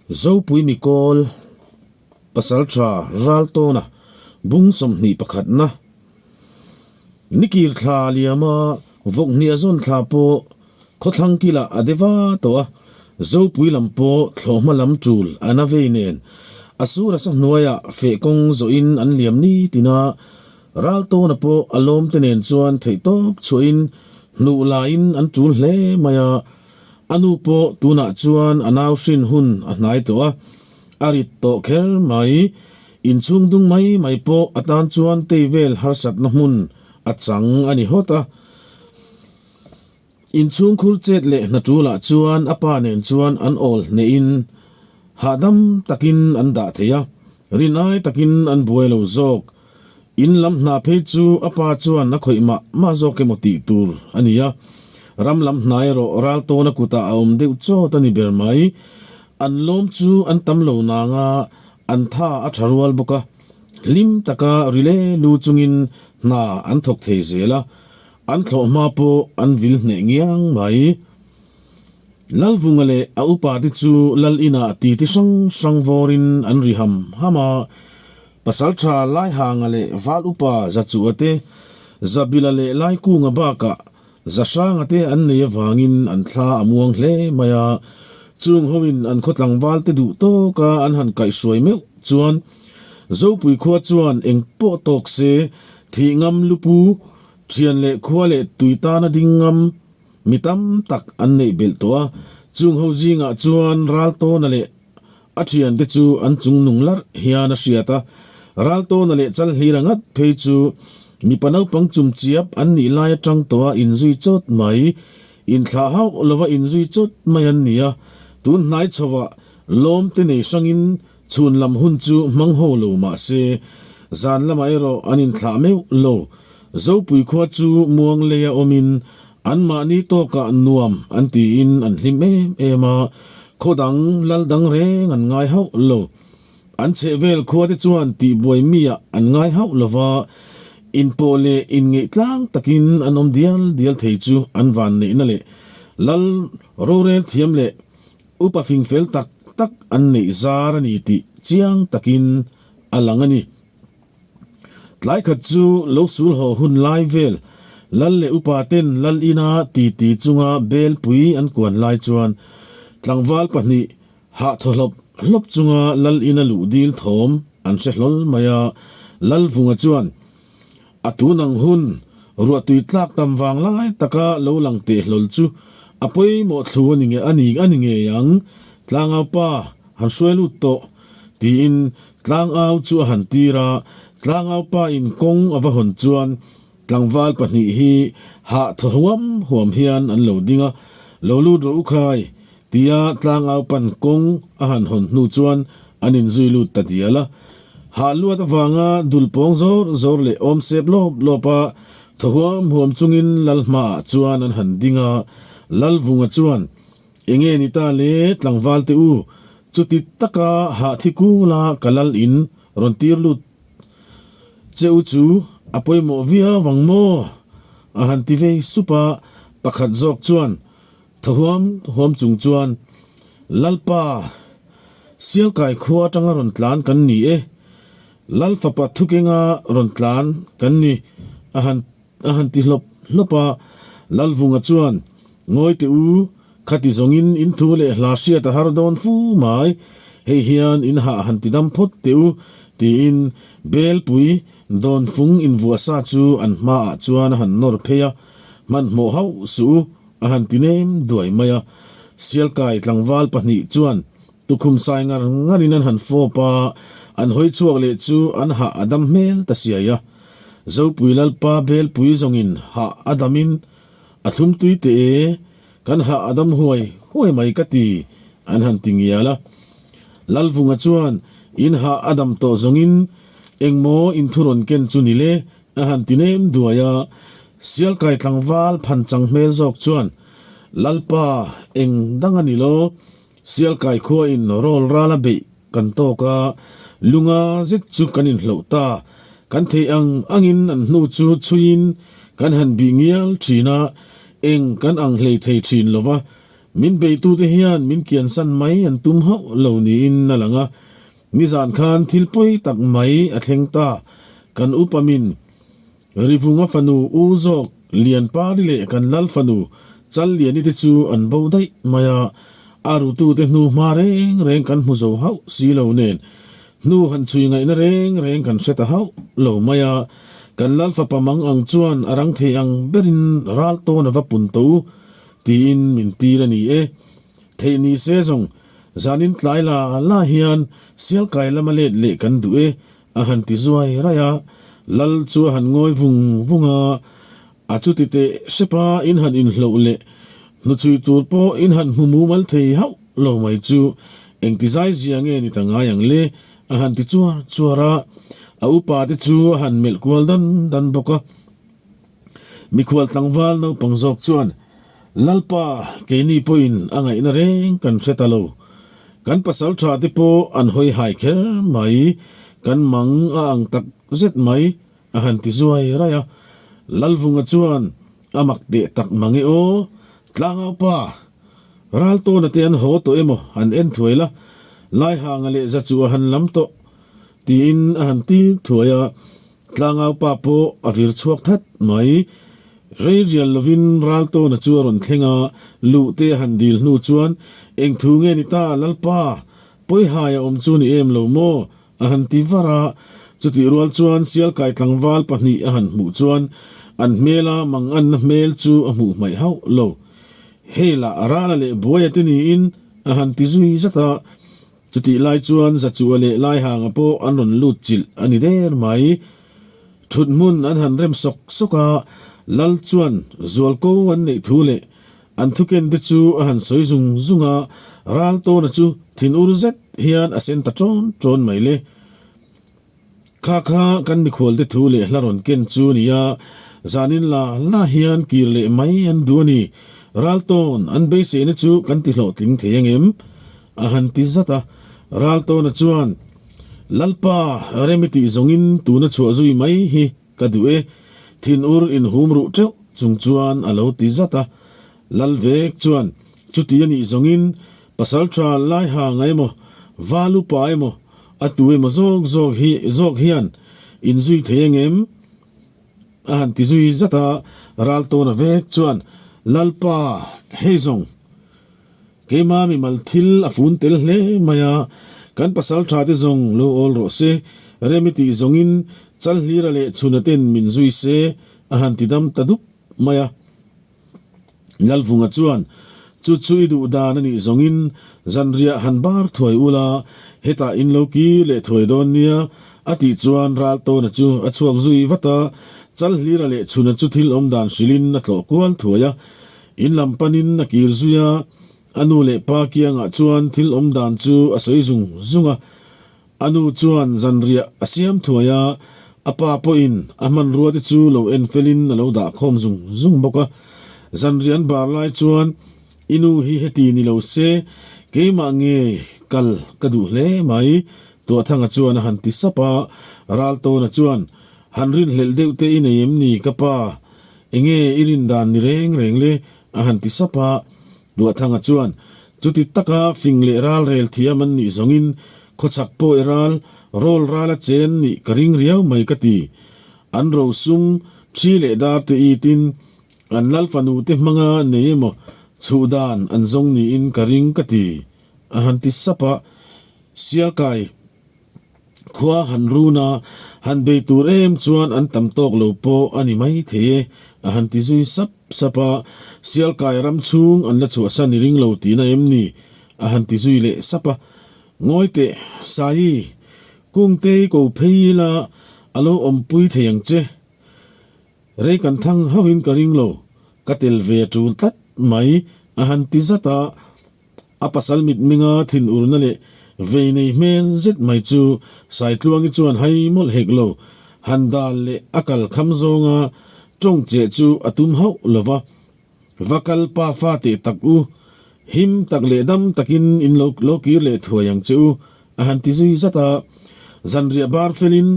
Zopui Mikawl Pasaltha Raltawna bung 21 na Nikir thla liama vawkhnia zawn thla pawh khawthlang kilah a de va tawh a, Zopui lam pawh thlawhhma lam tul a na vei nen a sur a sa hnuaiah feh kawng zawhin an liam ni tin a, Raltawna pawh a lawmte nen chuan theihtawp chhuahin hnuh laiin an tul hle mai a. A nu pawh tunah chuan a nau hrin hun a hnai tawh a, a rit tawh kher mai. Inchhung dung mai mai pawh a tan chuan tei vel harsatna hmun a chang a ni hawt a. Inchhung khur chet leh hna tulah chuan a pa nen chuan an awl hnehin hahdam takin an dah thei a, rinai takin an buai lo zawk. In lam hna phei chu a pa chuan a khawih mah mah zawk emaw tih tur a ni a, ram lam hna erawh ral tawna kutah a awm deuh chawt a ni ber mai. An lawm chu an tam lo nang a, an tha a tha rual bawk a, hlim taka ri le lu chungin hna an thawk thei zel a, an thlawh hma pawh an vil hneh ngiang mai. Lalvunga leh a upa te chu lal inah titi hrang hrang vawrin an ri ham ham a, Pasalṭha Laihanga leh Val Upa Zachuha te, Zabila leh Laikunga bakah Zahranga te an nei avangin an thla a muang hle mai a. Chung hoin an khaw tlangval te duh tawka an han kaihhruai meuh chuan Zopui khua chuan eng pawh tawk se thih ngam lupu, thian leh khua leh tui tana ding ngam mi tam tak an neih belh tawh a. Chung ho zingah chuan Raltawna leh A thiante chu an chung nung larh hian a hriat a, Raltawna leh Chalhlira ngat phei chu mipa naupang chum chiap an nih lai atang tawha inzui chawt mai, inthlah hauh lova inzui chawt mai an ni a, tun hnai chhovah lawm te nei hrangin chhun lam hun chu hmang ho lo mah se, zan lamah erawh an inthlah meuh lo. Zopui khua chu muang leia awmin Anmahni tawkah nuam an tiin an hlim em em a, khaw dang lal dang reng an ngai hauh lo. An chhehvel khuate chuan tihbuai miah an ngai hauh lo va, inpawh leh inngeih tlang takin an awm dial dial thei chu an vanneihna leh lal rorel thiam leh upa fingfel tak tak an neih zar a ni tih chiang takin a lang a ni. Tlai khat chu lo sul haw hun lai vel, Lal leh upa ten Lal ina titi chunga belpui an kuan lai chuan tlangval pahnih hah thaw hlawp hlawp chunga Lal ina luh dil thawm an hre hlawl mai a, Lal Vunga chuan a tun ang hun ruahtui tlak tam vang lai taka lo lang teh hlawl chu a pawimawh thlu a ni a ni ngei ang, Tlangau pa han hruai lut tawh tiin Tlangau chu a han tir a, Tlangau pa in kawng a va hawn chuan tlangval pahnih hi hah thaw huam huam hian an lo ding a, Lo lut rawh u khai, tia Tlangau pan kawng a han hawn hnu chuan an inzui lut ta dial a. Hah luat avanga dul pawng zawr zawr leh awm sep lawp lawp a, thaw huam huam chungin Lal hmaah chuan an han ding a, Lalvunga chuan, Enge ni ta le tlangval te u, chuti taka hahthi kula ka lal in rawn tir lut che u chu a pawimawh viau ang maw? A han ti vei sup a, pakhat zawk chuan thaw huam huam chung chuan, Lalpa, Sialkai khua atanga rawn tlan kan ni e, Lal fapa thukenga rawn tlan kan ni a han A han ti hlawp hlawp a, Lalvunga chuan, Ngawi teh u, khati zawngin in thu leh hla hriat a har dawn fu mai, hei hian in hah han ti dam phawt teh u, tiin Belpui dawnfung invuah sa chu an hmaah chuan a han nawr phei a, Hmanhmawh hauh suh u, a han ti nem duai mai a. Sialkai tlangval pahnih chuan Tukhum sai ngar ngarin an han fawp a, an hawi chhuak leh chu an hah a dam hmel ta siai a. Zopui Lalpa Belpui zawngin hah a damin a thlum tui teh e, kan hah a dam huai huai mai ka ti, an han ti ngial a. Lalvunga chuan in hah a dam tawh zawngin engmaw in thu rawn ken chu ni le, a han ti nem duai a. Sialkai tlangval phanchang hmel zawk chuan, Lalpa, eng dang a ni lo, Sialkai khua in rawl ral a beih kan tawk a, lunga zet chu kan inhloh ta. Kan theih ang angin an hnu chu chhuiin kan han bih ngial thin a, eng kan ang hlei thei thin lo va. Min beitute hian min kiansan mai an tum hauh lo niin a lang a. Nizan khan thil pawi tak mai a thleng ta. Kan upa min Rivunga fanu u zawk Lianpari leh kan lal fanu Challiani te chu an bo daih mai a. A rutute hnu hma reng reng kan hmu zo hauh si lo nen hnu han chhui ngaihna reng reng kan hre ta hauh lo mai a. Kan lal fapa mang ang chuan a rang thei ang berin ral tawn a va pun tawh u tiin min tir a ni e. Theih ni se zawng Zanin tlai la la hian Sialkai lama let leh kan duh e, a han ti zuai raih a. Lal chu a han ngawi vung vung a, a chuti teh sepa in han inhloh leh hnuchhui tur pawh in han hmu mumal thei hauh lo mai chu engti zai zia nge ni ta ngai ang le, a han ti chuar chuar a. A upa te chu a han melh kual dan dan bawk a. Mikhual tlangval naupang zawk chuan, Lalpa, keini pawhin a ngaihna reng kan hre ta lo. Kan pasal tha te pawh an hawi hai kher mai, kan mang a ang tak zet mai, a han ti zuai raih a. Lalvunga chuan, A mak teh tak mang e aw, Tlangaupa, Raltawna te an haw tawh emaw han en thuai la, Laihanga leh Zachu a han lam tawh, tiin a han tir thuai a. Tlangau pa pawh a vir chhuak that mai. Rei rial lovin Raltawna chu a rawn thleng a, luh te a han dil hnu chuan, Eng thu nge ni ta, Lalpa? Pawihai a awm chu ni em lo maw? a han ti var a. Chutih rual chuan Sialkai tlangval pahnih a han hmuh chuan an hmela manganna hmel chu a hmuh hmaih hauh lo. Hei lah Rala leh Buaia te niin a han ti zui zat a. Chutih lai chuan Zachua leh Laihanga pawh an rawn lut chilh a ni der mai. Thut hmun an han rem sawk sawk a, Lal chuan zualko an neih thu leh an thuken te chu a han sawi zung zung a, Raltawna chu thinur zet hian a sen ta ṭawn ṭawn mai le. Kha kha kan mikhualte thu leh hla rawn ken chu a ni a, zanin la la hian kir leh mai an duh a ni. Raltawn an beiseina chu kan ti hlawhtling thei ang em? A han ti zat a. Raltawna chuan, Lalpa, rem i tih zawngin tuna chhuah zui mai hi ka duh e, thinur inhum ruh teuh chung chuan a lo ti zat a. Lalvek chuan, Chuti a nih zawngin Pasalṭha Laiha ngai emaw, Valupa emaw, a tu emaw zawk zawk hi zawk hian inzui thei ang em? A han ti zui zat a, Raltawna vek chuan, Lalpa, hei zawng, keima mimal thil a fun tel hle mai a, kan pasalṭha te zawng lo awl rawh se, rem i tih zawngin Chalhlira leh Chhuna ten min zui se, a han ti dam ta dup mai a. Lalvunga chuan, Chu chu i duh dan a nih zawngin zanriah han bar thuai ula, hetah in lo kir leh thuai dawn nia, a tih chuan Raltawna chu a chhuak zui vat a, Chalhlira leh Chhuna chu thil awm dan hrilhin a tlawh kual thuai a. In lam panin a kir zui a, a nu leh pa kiangah chuan thil awm dan chu a sawi zung zung a. A nu chuan zanriah a siam thuai a, a pa pawhin a hmanrua te chu lo en felin a lo dah khawm zung zung bawk a. Zanriah an bar lai chuan, I nu hi heti ni lo se, keimah nge kal ka duh hle mai, Tuahthanga chuan a han ti sap a. Raltawna chuan, Han rinhlelh deuh te i nei em ni ka pa? Enge i rin dan ni reng reng le? a han ti sap a. Duahthanga chuan, Chuti taka fing leh ral rel thiam an nih zawngin khawchhak pawh i ral, rawl ral a chen nih ka ring riau mai ka ti. An rosum, thi leh dar te itin an lal fanu te hmanga nei emaw chhuh dan an zawng niin ka ring ka ti, a han ti sap a. Sialkai. Khua han run a, han bei tur em chuan an tam tawk lo pawh a ni mai thei e, a han ti zui sap sap a. Sialkai ram chhung an la chhuahsan i ring lo tihna em ni? a han ti zui leh sap a. Ngawi teh, Saii, Kungtei ko phei ila a lo awmpui thei ang che. Rei kan thang hauhin ka ring lo, ka tel ve a tul tlat mai, a han ti zat a. A pasal mitmenga thinurna leh vei nei hmel zet mai chu Saitluangi chuan hai mawlh hek lo, han dal leh a kal kham zawnga tawng cheh chu a tum hauh lo va. Va kal pa fa teh tak u, him tak leh dam takin in lo lo kir leh thuai ang che u, a han ti zui zat a. Zanriah bar felin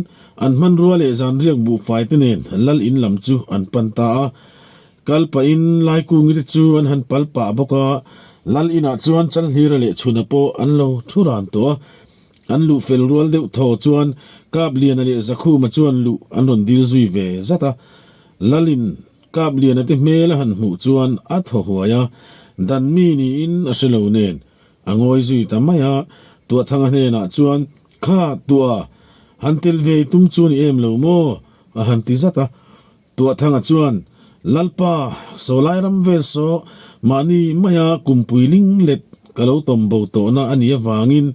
an hmanrua leh zanriak buhfai te nen lal in lam chu an pan ta a. Kal pahin Laikungi te chu an han pal pah bawk a. Lal inah chuan Chalhlira leh Chhuna pawh an lo thu ran tawh a. An luh fel rual deuh thaw chuan Kapliana leh Zakhuma chuan luh an rawn dil zui ve zat a. Lalin Kapliana te hmel a han hmuh chuan a thaw huai a, dan mi niin a hre lo nen a ngawi zui ta mai a. Tuahthanga hnenah chuan, Kha, Tuah, han tel ve i tum chu ni em lo maw? a han ti zat a. Tuahthanga chuan, Lalpa, sawlai ram vel saw mahni maia kumpui ling let ka lo tawm bo tawhna a nih avangin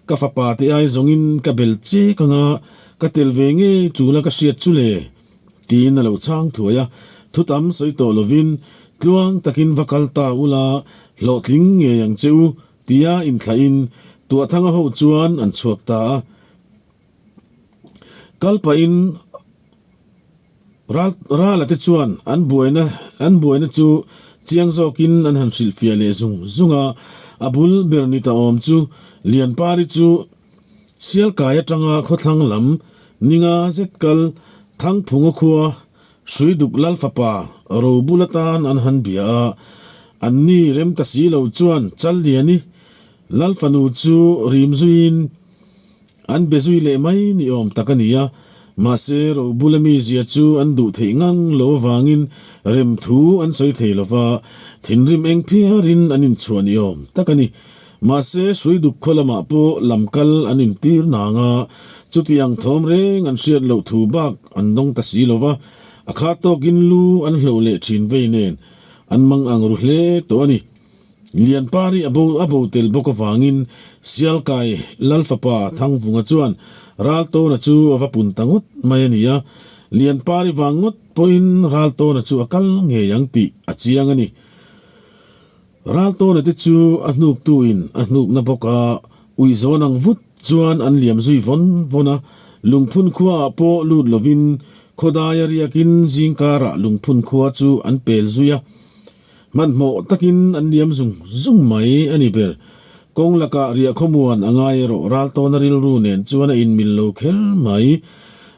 ka fapa te ai zawngin ka bel chek anga ka tel ve ngei tula ka hriat chu le, tiin a lo chhang thuai a. Thu tam sawi tawh lovin tluang takin va kal ta ula hlawhtling ngei ang che u, tia inthlahin Tuahthanga ho chuan an chhuak ta a. Kal pahin ral rala te chuan an buaina an buaina chu chiang zawkin an han hrilhfiah leh zung zung a, a bul ber ni ta awm chu Lianpari chu Sialkai atanga khawthlang lam ninga zet kal Thangphunga khua Hruiduk Lal fapa Robul atan an han bia a, an ni rem ta si lo chuan Challiani Lal fanu chu rim zuiin An be zui leh mai ni awm tak a ni a, mahse Robula mizia chu an duh theih ngang lo avangin rem thu an sawi thei lo va, thinrim eng phiarin an inchhuah ni awm tak a ni. Mahse Hruiduk khaw lamah pawh lam kal an intir nang a, chuti ang thawm reng an hriat loh thu bak an dawng ta si lo va, a khat tawkin lu an hloh leh thin vei nen an mang ang ru hle tawh a ni. Lianpari a bo a bo tel bawk avangin Sialkai Lal fapa Thangvunga chuan Raltawna chu a va pun ta ngawt mai a ni a, Lianpari vang ngawt pawhin Raltawna chu a kal ngei ang tih a chiang a ni. Raltawna te chu a hnuktuin a hnukna bawk a, uihzawn ang vut chuan an liam zui vawn vawn a, Lungphun khuaah pawh lut lovin khawdaia riakin zingkarah Lungphun khua chu an pel zui a. Hmanhmawh takin an liam zung zung mai a ni ber. Kawng lakah riah khawmuan a ngai erawh Raltawna rilru nen chuan a inmil lo kher mai.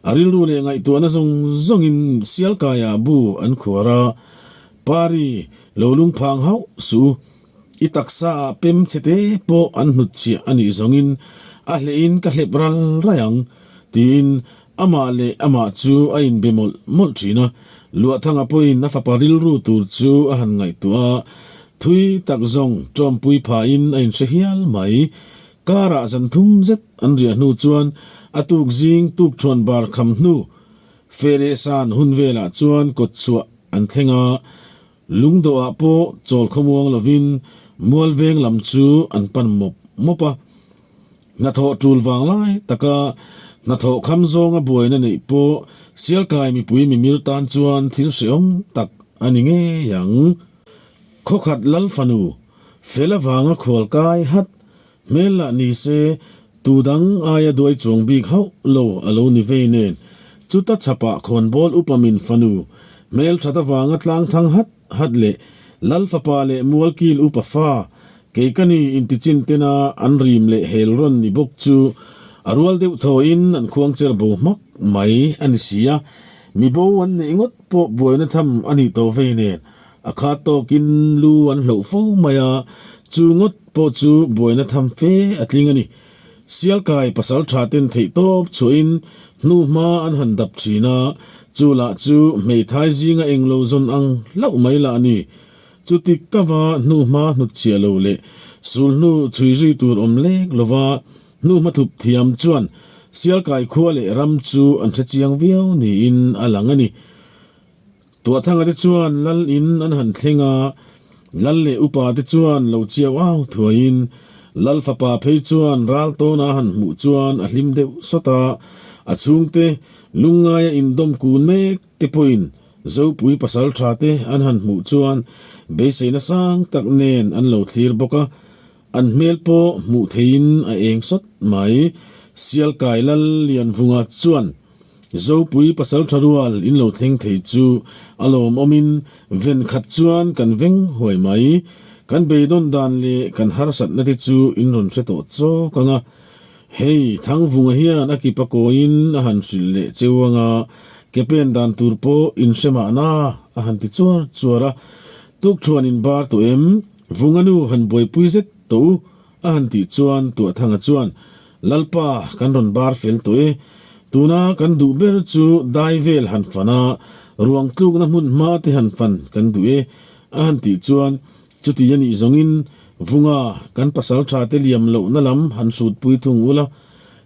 A rilru leh ngaihtuahna zawng zawngin Sialkaiah bu an khuar a, Pari, lo lungphang hauh suh u. I taksa ah pem chhe te pawh an hnutchhiah a nih zawngin a hlehin ka hlep ral rai ang, tiin Amah leh amah chu a inbe mawlh mawlh thin a, Luahthanga pawhin a fapa rilru tur chu a han ngaihtuah a, thui tak zawng tawmpui phahin a inhre hial mai. Karah zan thum zet an riah hnu chuan a tuk zing tuk thuan bar kham hnu Fereh san hun velah chuan kawtchhuah an thleng a, Lungdawhah pawh chawl khawmuang lovin Mualveng lam chu an pan mawp mawp a. Hnathawh tul vang lai taka hnathawh kham zawnga buaina neih pawh Sialkai mipui mimir tan chuan thil hrehawm tak a ni ngei ang. Khawkhat Lal fanu fel avanga khual kai hat hmel lah ni se tu dang aia duai chuang bik hauh lo a lo ni vei nen chuta chhapah khawnbawl upa min fanu hmel that avanga tlang thang hat hat leh Lal fapa leh Mualkil upa fa Kei ka ni intichin tena an rim leh hel rawn ni bawk chu a rual deuh thawiin an khuangcher bo hmak mai a ni si a, mi bo an neih ngawt pawh buaina tham a nih tawh vei nen a khat tawkin lu an hloh fo mai a, chu ngawt pawh chu buaina tham fe a tling a ni. Sialkai pasal tha ten theih tawp chhuahin hnu hma an han dap thin a, chu lah chu hmeithai zinga englo zawn ang hlauh mai lah a ni. Chuti ka va hnuhma hnutchhiah lo leh sulhnu chhui zui tur awm lek lova hnuhma thup thiam chuan Sialkai khua leh ram chu an hre chiang viau niin a lang a ni. Tuahthanga te chuan lal in an han thleng a, lal leh upa te chuan lo chiau au thuaiin lal fapa phei chuan ral tawna han hmuh chuan a hlim deuh sawt a, a chhungte lungngaia indawm kun mek te pawhin Zopui pasal tha te an han hmuh chuan beiseina sang tak nen an lo thlir bawk a, an hmel pawh hmuh theihin a eng sawt mai. Sialkai Lal Lianvunga chuan Zopui pasal tha rual in lo thleng thei chu a lawmawmin ven khat chuan kan veng huai mai. Kan beidawn dan leh kan harsatna te chu in rawn hre tawh chawk ang a. Hei, Thangvunga hian a kipa kawiin a han hrilh leh cheu anga ke pen dan tur pawh in hre mahna a han ti chuar chuar a. Tukṭhuan in bar tawh em? Vunga nu han buaipui zet tawh u, a han tih chuan Tuahthanga chuan, Lalpa, kan rawn bar fel tawh e. Tuna kan duh ber chu dai vel han fan a, ruang tlukna hmun hma te han fan kan duh e, a han tih chuan chuti a nih zawngin Vunga kan pasal tha te liam lohna lam han hrutpui thung ula,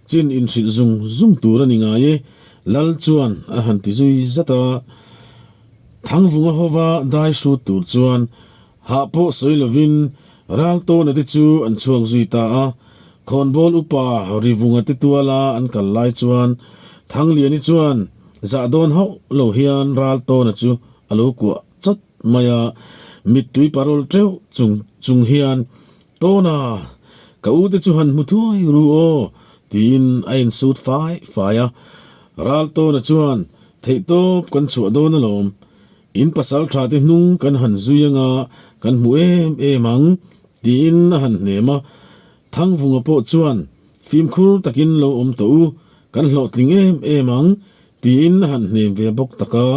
chin inhrilh zung zung tur a ni ngai e, Lal chuan a han ti zui zat a. Thangvunga hova dai hrut tur chuan hah pawh sawi lovin Raltawna te chu an chhuak zui ta a. Khawnbawl upa Rivunga te tuala an kal lai chuan Thangliani chuan zah dawn hauh lo hian Raltawna chu a lo kuah chawt mai a, mittui parawl teuh chung chung hian, Tawna, ka u te chu han hmu thuai ru aw, tiin a insut fai fai a. Raltawna chuan, Theihtawp kan chhuah dawn alawm, in pasal tha te hnung kan han zui anga kan hmu em em ang, tiin a han hnem a. Thangvunga pawh chuan, Fimkhur takin lo awm tawh u, kan hlawhtling em em ang, tiin a han hnem ve bawk tak a,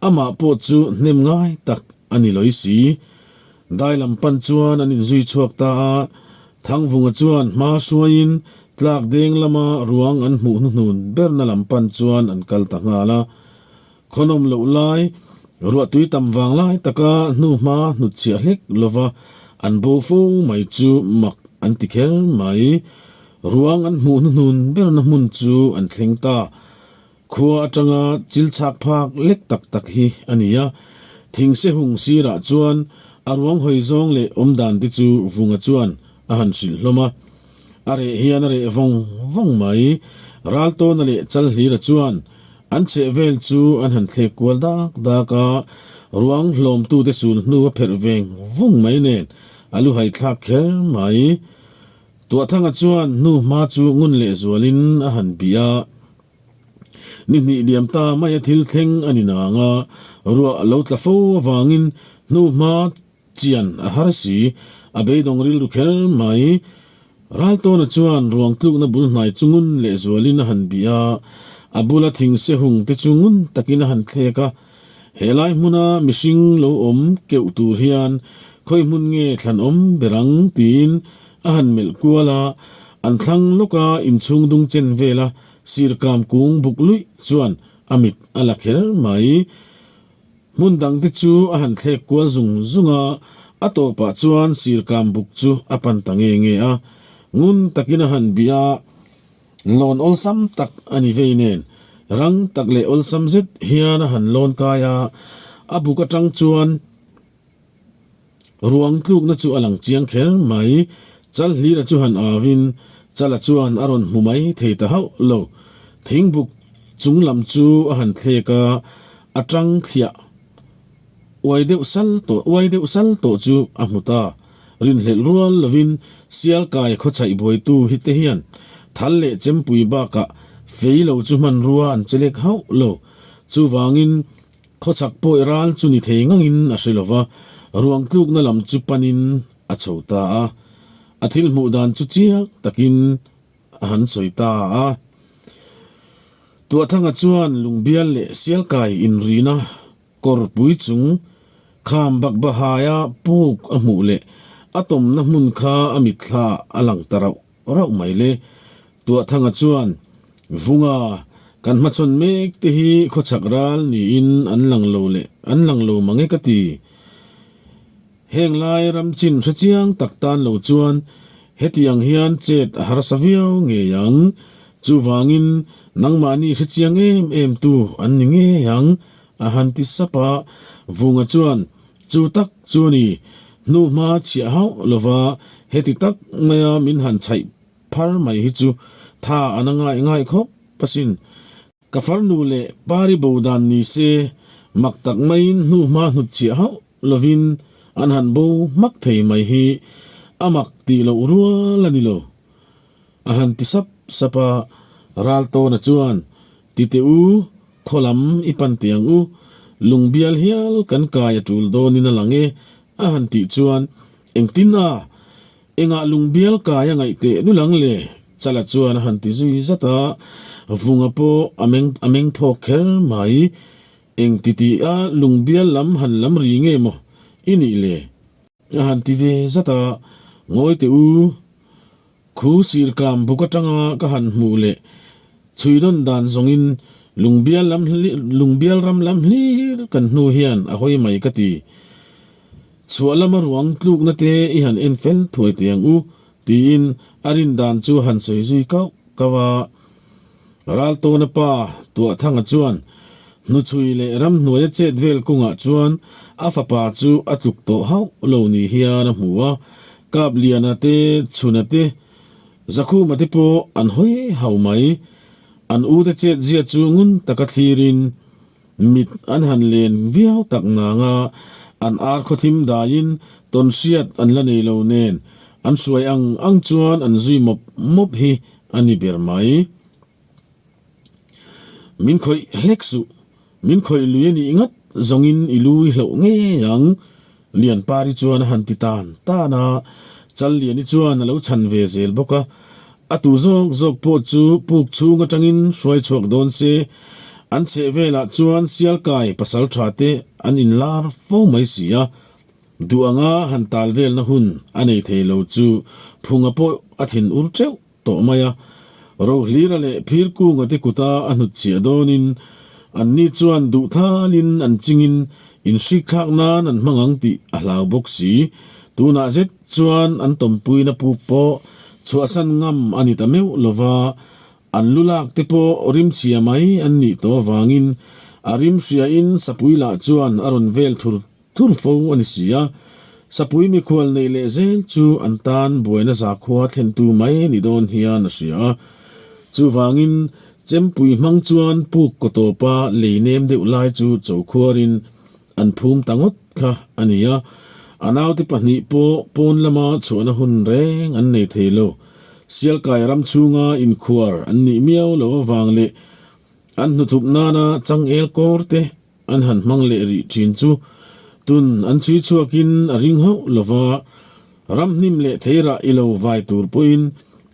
amah pawh chu hnem ngai tak a ni lawih si. Dai lam pan chuan an inzui chhuak ta a, Thangvunga chuan hma hruaiin tlak deng lama ruang an hmuh hnuhnun berna lam pan chuan an kal ta nghal a. Khawnawm loh lai, ruahtui tam vang lai taka hnuhma hnutchhiah hlek lova an bo fo mai chu mak an ti kher mai. Ruang an hmuh hnuhnun berna hmun chu an thleng ta. Khua atanga chil chhak phak lek tak tak hi a ni a, thingse hung sirah chuan a ruang hawi zawng leh awm dan te chu Vunga chuan a han hrilh hlawm a. A reh hian a reh vawng vawng mai. Raltawna leh Chalhlira chuan an chheh vel chu an han thlek kual dak dak a, ruang hlawmtute sul hnu a pherh veng vung mai nen a lu hai thlak kher mai. Tuahthanga chuan hnu hma chu ngun leh zualin a han bih a. Ni hnih liam ta mai a thil thleng a ni nang a, ruah a lo tla fo avangin hnu hma chian a har si, a beidawng rilru kher mai. Raltawna chuan ruang tlukna bul hnai chu ngun leh zualin a han bih a, a bula thing se hung te chu ngun takin a han thlek a. He lai hmuna mihring lo awm keuh tur hian khawi hmun nge thlan awm ber ang tiin a han melh kual a, an thlang lawka inchhung dung chen vela sirkam kung buk luih chuan a mit a la kher mai. Hmun dang te chu a han thlek kual zung zung a, a tawpah chuan sirkam buk chu a pan ta nge nge a, ngun takin a han bih a, lawn awlsam tak a ni vei nen, rang tak leh awlsam zet hian a han lawn kai a, a buk atang chuan Ruang tlukna chu a lang chiang kher mai. Chalhlira chu han avin Chala chuan a rawn hmu mai thei ta hauh lo. Thingbuk chung lam chu a han thlek a, a tang thliah uai deuh sal tawh uai deuh sal tawh chu a hmu ta. Rinhlelh rual lovin Sialkai khawchhaih buaitu hi te hian thal leh chempui bakah fei lo chu hmanrua an che lek hauh lo. Chuvangin Khawchhak pawih ral chu ni thei ngangin a hre lo va, ruang tlukna lam chu panin a chho ta a. A thil hmuh dan chu chiang takin a han sawi ta a. Tuahthanga chuan lungbial leh sialkai inrina kawrpui chung kham bakbahaia puk a hmuh leh a tawmna hmun kha a mitthla a lang ta rauh rauh mai le. Tuahthanga chuan, Vunga, kan hmachhawn mek te hi khawchhak ral niin an lang lo leh an lang lo mang e ka ti. Heng lai ram chin hre chiang tak tan lo chuan heti ang hian chet a harsa viau ngei ang. Chuvangin nangmahni hre chiang em em tu an ni ngei ang, a han ti sap a. Vunga chuan, Chu tak chu a ni, hnuhma chhiah hauh lova heti tak maia min han chhaih Phar mai hi chu tha an a ngai ngai khawp asin. Ka farnu leh pari bo dan ni se, mak tak maiin hnuhma hnutchhiah hauh lovin an han bo hmak thei mai hi a mak tih loh rual a ni lo. A han ti sap sap a, Raltawna chuan, Ti teh u, khaw lam i pan teh ang u, lungbial hial kan kai a tul dawnin a lang e, a han tih chuan, Engtin a? Engah lungbial kai a ngaih teh lulang le? Chala chuan a han ti zui zat a, Vunga pawh a meng a meng phawk kher mai. Eng ti tih a lungbial lam han lam ri nge maw i nih le? A han ti ve zat a, Ngawi teh u, khu sirkam buk atanga ka han hmuh leh chhui dawn dan zawngin lungbial lam lungbial ram lam hlir kan hnu hian a hawi mai ka ti. Chhuah lama ruang tlukna te i han en fel thuai teh ang u, tiin a rin dan chu han sawi zui kauh kauh a. Raltawna pa Tuahthanga chuan hnuchhui leh ramhnuaia chet vel kawngah chuan a fapa chu a tluk tawh hauh lo ni hian a hmu a, Kapliana te, Chhuna te, Zakhuma te pawh an hawi hau mai. An ute chet zia chu ngun taka thlirin mit an han len viau tak nanga an ar khawthim daiin tawnhriat an la nei lo nen an hruai ang ang chuan an zui mawp mawp hi a ni ber mai. Min khawih hlek suh, min khawih lui a nih ngat zawngin i lu i hloh ngei ang, Lianpari chuan a han ti tan tan a, Challiani chuan a lo chhan ve zel bawk a, a tu zawk zawk pawh chu puk chhung atangin hruai chhuak dawn se, an chheh velah chuan Sialkai pasaltha te an inlar fo mai si a. Duh anga han tal velna hun a nei thei lo chu phunga pawh a thin ur teuh tawh mai a. Rohlira leh Phirkunga te kuta a hnut chhiah dawnin anni chuan duh thalin an chingin inhrikthlak nan an hmang ang tih a hlau bawk si. Tunah zet chuan an tawmpuina puk pawh chhuahsan ngam a ni ta meuh lova, an lu lak te pawh rimchhia mai an nih tawh avangin a rimhriain sapui lah chuan a rawn vel thur Thur fo a ni si a, Sapui mikhual neih leh zel chu an tan buaina zakhua thlentu mai ni dawn hian a hria a. Chuvangin Chempui hmang chuan puk kaw tawpa lei nem deuh lai chu chokhuarin an phum ta ngawt kha a ni a. A naute pahnih pawh pawn lama chhuahna hun reng an nei thei lo. Sialkai ram chhunga inkhuar an nih miau loh avang leh an hnuthup nana changel kawr te An han hmang leh rih thin chu tun an chhui chhuakin a ring hauh lo va, ramhnim leh theirah i lo vai tur pawhin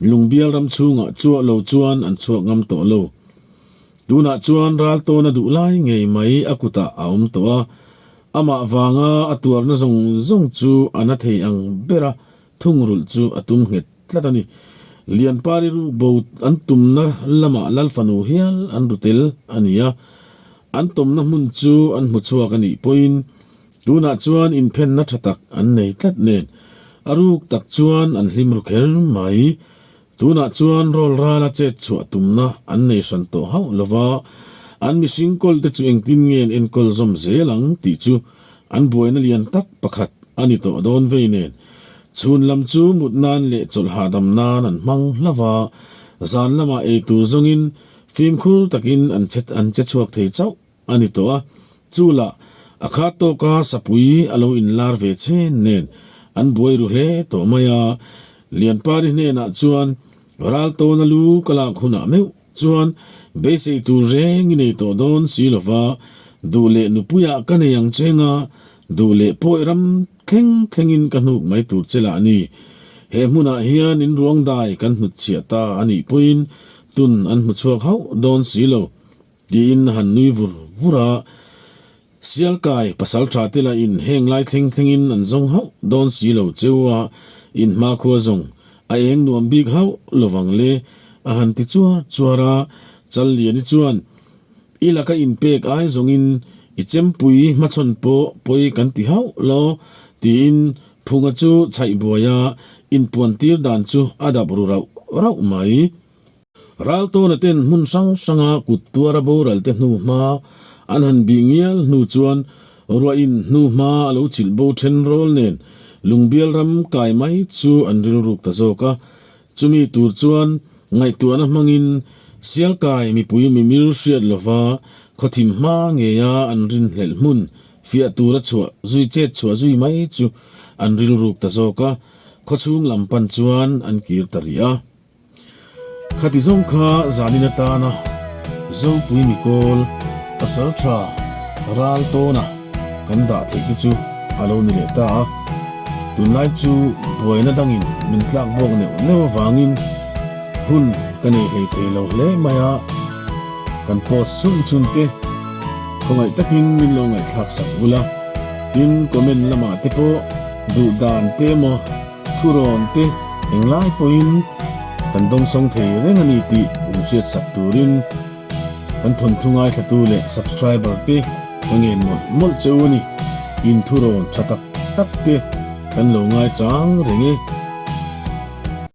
lungbial ram chhungah chuah lo chuan an chhuak ngam tawh lo. Tunah chuan Raltawna duh lai ngei mai a kutah a awm tawh a, amah vanga a tuarna zawng zawng chu a na thei ang bera thungrulh chu a tum nghet tlat a ni. Lianpari ru bo an tumna lamah Lalfanu hial an ru tel a ni a, an tawmna hmun chu an hmu chhuak a nih pawhin tunah chuan inphenna tha tak an nei tlat nen a ruk tak chuan an hlim ru kher mai. Tunah chuan rawl rala chet chhuah tumna an nei hran tawh hauh lo va, an mihring kawlte chu engtin nge an enkawl zawm zel ang tih chu an buaina lian tak pakhat a ni tawh dawn vei nen. Chhun lam chu mut nan leh chawlh hahdam nan an hmang hlauh a, zan lamah ei tur zawngin fimkhur takin an che an che chhuak thei chauh a ni tawh a. Chu lah a khat tawka sapui a lo inlar ve chhen nen an buai ru hle tawh mai a. Lianpari hnenah chuan Raltawna lu ka lak hunah meuh Chuan, beisei tur reng i nei tawh dawn si lo va, duh leh nupuiah ka nei ang cheng a, duh leh pawi ram thleng thlengin ka hnuk mai tur che lah ni. He hmunah hian in ruang dai kan hnutchhiah ta a nih pawhin tun an hmu chhuak hauh dawn si lo, tiin a han nui vur vur a. Sialkai pasal tha te lahin heng lai thleng thlengin an zawng hauh dawn si lo cheu a, in hmakhua zawng a eng nuam bik hauh lovang le, a han ti chuar chuar a. Challiani chuan, I laka inpek ai zawngin i chempui hmachhawn pawh pawi kan ti hauh lo, tiin Phunga chu chhaih buaia inpuantir dan chu a dap ru rauh rauh mai. Raltawna ten hmun hrang hranga kut tuara boral te hnu hma an han bih ngial hnu chuan ruahin hnu hma a lo chilh bo then rawl nen lungbial ram kai mai chu an rilruk ta zawk a. Chumi tur chuan ngaihtuahna hmangin Sialkai mipui mimir hriat lova khawthim hma ngeia an rinhlelh hmun fiah tura chhuah zui chet chhuah zui mai chu an rilruk ta zawk a, khawchhung lam pan chuan an kir ta rih a. Khati zawng kha zanin atana Zopui Mikawl pasal tha ral tawna kan dah theih te chu a lo ni leh ta a. Tunlai chu buaina dangin min tlak bawk neuh neuh avangin hun ka nei hlei thei lo hle mai a. Kan post chhun chhun te khawngaih takin min lo ngaihthlak sak ula, tin comment lamah te pawh. Duh dan te emaw thurawn te englai pawhin kan dawngsawng thei reng a ni tih min hriatsak turin kan thawnthu ngaithlatu leh subscriber te ka ngen mawlh mawlh che u a ni. In thurawn tha tak tak te kan lo ngaichang reng e.